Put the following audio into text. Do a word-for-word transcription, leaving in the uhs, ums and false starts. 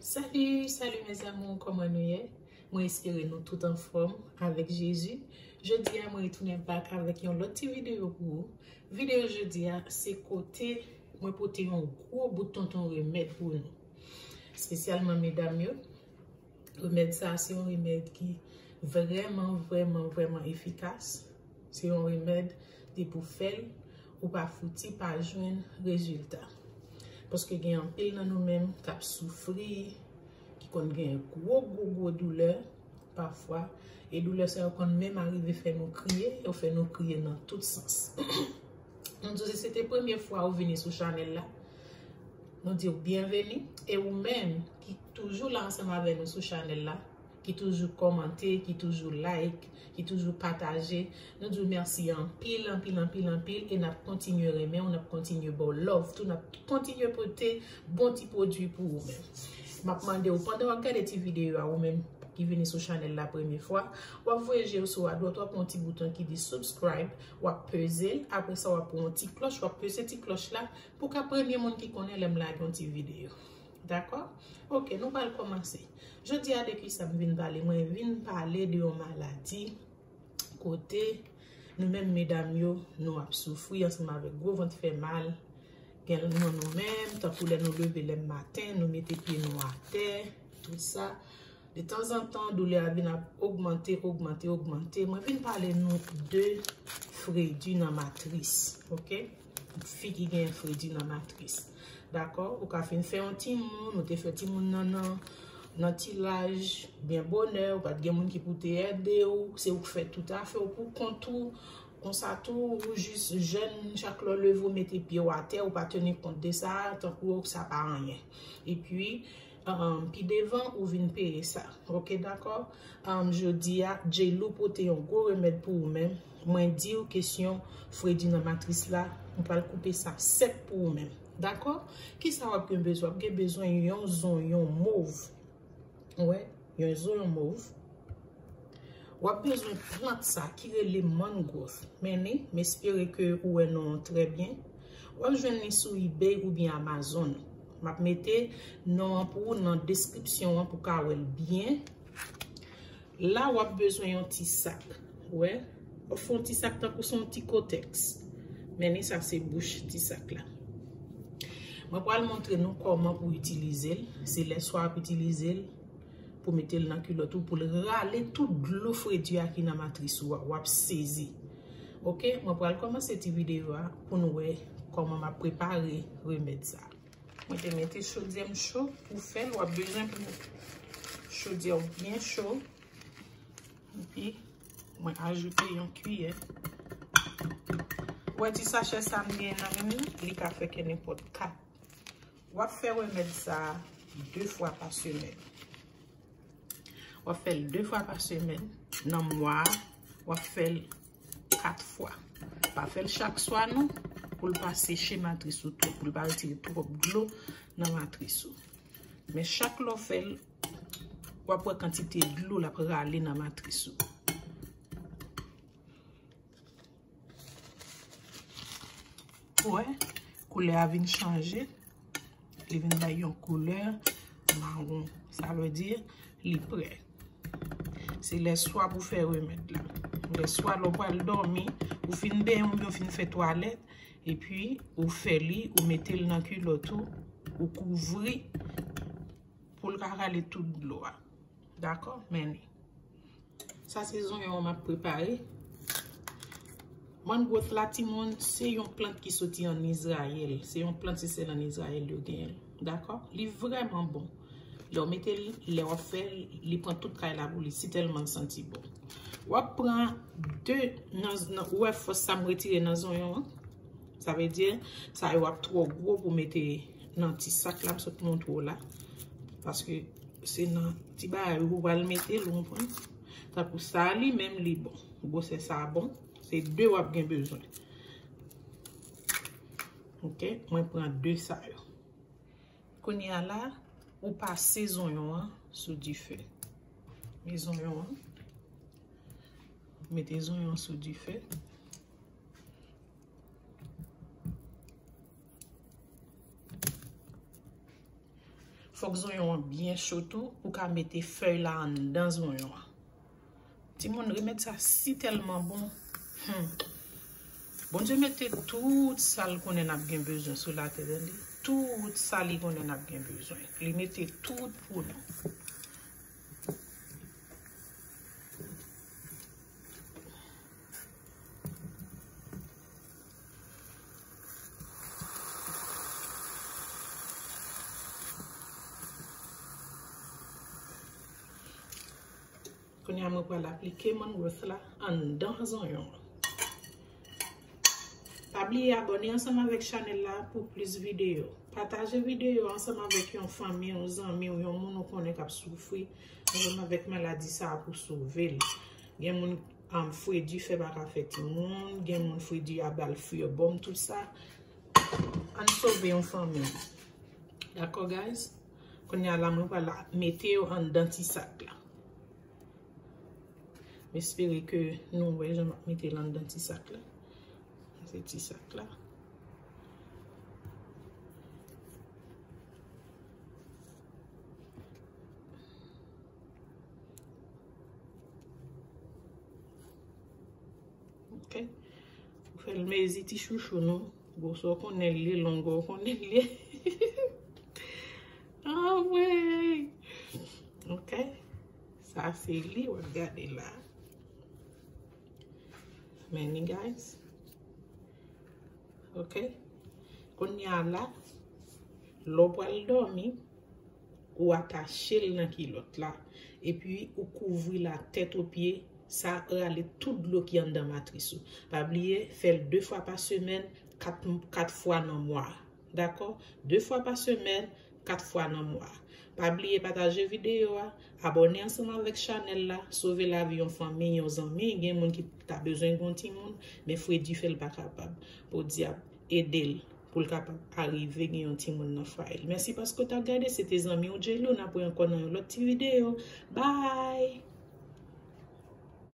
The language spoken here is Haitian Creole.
Salut, salut mes amours, kòman nou ye? Mwen espere nou tout anfòm avèk Jezi. Jodi a mwen retounen back avèk yon lòt ti videyo pou ou. Videyo jodi a se kote mwen pote yon gwo bout tonton remèd pou nou. Espesyalman medam yo. Remèd sa se yon remèd ki vrèman, vrèman, vrèman efikas. Se yon remèd depi w fè l, ou pa fouti pa jwenn rezilta. Paske gen anpil nan nou menm k ap soufri, ki konn gen gwo, gwo, gwo doulè pafwa. E doulè sa yo konn menm arive fè nou kriye, yo fè nou kriye nan tout sans. Nou di si se te premye fwa ou vini sou chanèl la, nou di w byenveni. E ou menm ki toujou la ansanm avè nou sou chanèl la, ki toujou kòmante, ki toujou like, ki toujou pataje, nou di w mèsi anpil, anpil, anpil, anpil, e n ap kontinye renmen w, n ap kontinye ba w love tou, n ap kontinye pote bon ti pwodui pou ou menm. M ap mande w, pandan w ap gade ti videyo a, ou menm ki vini sou chanèl la premye fwa, w ap voye je w sou adwat, w ap wè yon ti bouton ki di subscribe, w ap peze l, apre sa w ap pran yon ti klòch, w ap peze ti klòch la, pou w ka premye moun ki konnen lè m lage yon ti videyo. Dakò? Ok, nou pral kòmanse. Jodi a de ki sa m vin pale? Mwen vin pale de yon maladi kote nou menm medam yo, nou ap soufri ansanm avèk gwo vant fè mal. Gen nan nou menm, tankou lè nou leve lè maten, nou mete pye nou atè, tout sa. De tanzantan, doulè a vin ap ogmante, ogmante, ogmante. Mwen vin pale nou de fredi nan matris, ok? Fi ki gen fredi nan matris. Dakò? Ou ka fin fè yon timoun, ou te fè timoun nan, nan, nan ti laj, byen bonè, ou pa t gen moun ki pou te ede w, se ou k fè tout afè w pou kont ou. Konsa tou, ou jis jèn, chak lè w leve, ou mete pye w atè, ou pa teni kont de sa, tankou sa pa anyen. Epi, um, pi devan, ou vin peye sa. Ok, dakò? Um, jodi a, J-Lo pote yon gwo remèd pou ou menm. Mwen di w kesyon fredi nan matris la, m pral koupe sa sèk pou ou menm. Dakò? Kisa w ap gen bezwen? W ap gen bezwen yon zonyon mov. Ou wè? Yon zonyon mov. W ap bezwen plant sa ki rele mangrove. Men ni, m espere ke ou wè non an trè byen. W ap jwenn li sou eBay oubyen Amazon. M ap mete non an pou ou nan deskripsyon an pou w ka wè l byen. La, w ap bezwen yon ti sak. Ou wè? W ap fè yon ti sak tankou se yon ti kotèks. Men ni sa se bouch ti sak la. Mwen pral montre nou kòman pou itilize l. Se lè swa w ap itilize l pou mete l nan kilòt ou, pou l rale tout dlo fredi a ki nan matris ou a. W ap sezi. Ok, mwen pral kòmanse ti videyo a pou nou wè kòman m ap prepare remèd sa. Mwen te mete chodyè m cho pou fè l. W ap bezwen pou chodyè w byen cho. Epi, mwen ajoute yon kiyè. Ou wè ti sachè sa m genyen nan men m, li ka fè kenenpòt kat. W ap fè remèd sa a de fwa pa semèn. W ap fè l de fwa pa semèn. Nan mwa a, w ap fè l kat fwa. Pa fè l chak swa non, pou l pa seche matris ou twòp, pou l pa retire twòp dlo nan matris ou. Men chak lè w fè l, w ap wè kantite dlo l ap rale nan matris ou. Ou wè, koulè a vin chanje. Li vin bay yon koulè mawon. Sa vle di, li prè. Se lè swa pou fè remèd la. Lè swa lè w pral dòmi, ou fin benyen oubyen w fin fè twalèt, epi ou fè li, ou mete l nan kilòt ou, ou kouvri pou l ka rale tout dlo a. Dakò? Men ni. Sa se zonyon m ap prepare. Mangrove la, timoun, se yon plant ki soti ann Izrayèl. Se yon plant se sèl ann Izrayèl yo genyen l. Dakò? Li vrèman bon. Lè w mete l, lè w ap fè l, li pran tout kay la pou li, si tèlman l santi bon. W ap pran de nan, nan, ou wè fòs sa m retire nan zonyon an? Sa vle di, sa yo ap twò gwo pou mete nan ti sak la, m sot montre w la. Paske se nan ti bagay ou pral mete l, ou konprann? Tankou sa, li menm, li bon. Gwosè sa bon. Se de w ap gen bezwen. Ok, mwen pran de sa yo. Kounye a la, ou pase zonyon an sou dife. Men zonyon an. Mete zonyon an sou dife. Fòk zonyon an byen cho tou pou w ka mete fèy la anndan zonyon an. Timoun, remèd sa si tèlman bon. Hmm. Bondye mete tout sa l konnen n ap gen bezwen sou latè, tande. Tout sa li konnen n ap gen bezwen. Li mete tout pou nou. Kounye a mwen pral aplike mann wòs la anndan zonyon an. Pa bliye abòne ansanm avèk chanèl la pou plis videyo. Pataje videyo ansanm avèk yon fanmi, yon zanmi w, yon moun ou konnen k ap soufri ansanm avèk maladi sa a pou sove l. Gen moun um, fredi fè pa ka fè timoun, gen moun fredi a bal fri bòm, tout sa. Ann sove yon fanmi. Dakò, guys? Kounye a la, mwen pral mete yo anndan ti sak la. M espere ke nou wè jan m ap mete l anndan ti sak la. Se ti sak la. Ok. Ou fè l mezi ti chouchou nou. Gwosè w konnen l ye, longè w konnen l ye. Anmwey! Ok. Sa se li, w ap gade la. Men ni, guys. Ok. Kounye a la, lè w pral dòmi, ou atache l nan kilòt la. Epi ou kouvri l a tèt o pye, sa rale tout dlo ki anndan matris ou. Pa bliye, fè l de fwa pa semèn, kat, kat fwa nan mwa. Dakò? De fwa pa semèn, kat fwa nan mwa. Pa bliye pataje videyo a, abòne ansanm avèk chanèl la, sove lavi yon fanmi, yon zanmi, gen moun ki ta bezwen gon timoun, men fredi fè l pa kapab. Podyab, ede l pou l kapab arive gen yon timoun nan fwaye l. Mèsi paske w t ap gade, se te zanmi w J-Lo, n ap wè ankò nan yon lòt ti videyo. Bye!